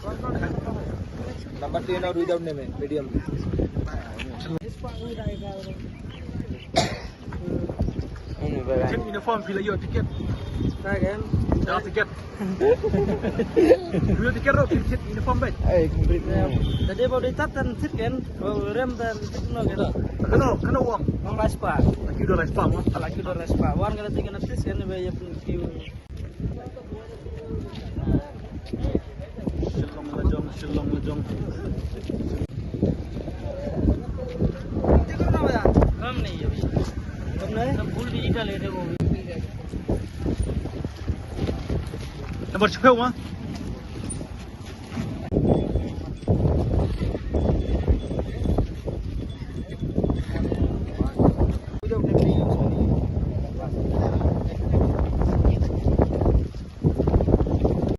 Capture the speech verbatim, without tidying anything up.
Number three na ruh down ne me, medium. Uniform phi la ïoh tiket. Tiket. Phi ïoh tiket ruh, phi tiket uniform bad. Ai, complete. Tadi baru ditat dan tiket kan, baru rem dan tiket no gitu. Kano, kano wang? Wang Rai Spah. Laki udah Rai Spah, mo. Laki udah Rai Spah. Wan kata tiket na tis kan, ba ya pun kiu. Shillong la jong, Shillong la jong. Kam nahi hai. Kam nahi? Sab full digital hai, dekho. Number chhe ma?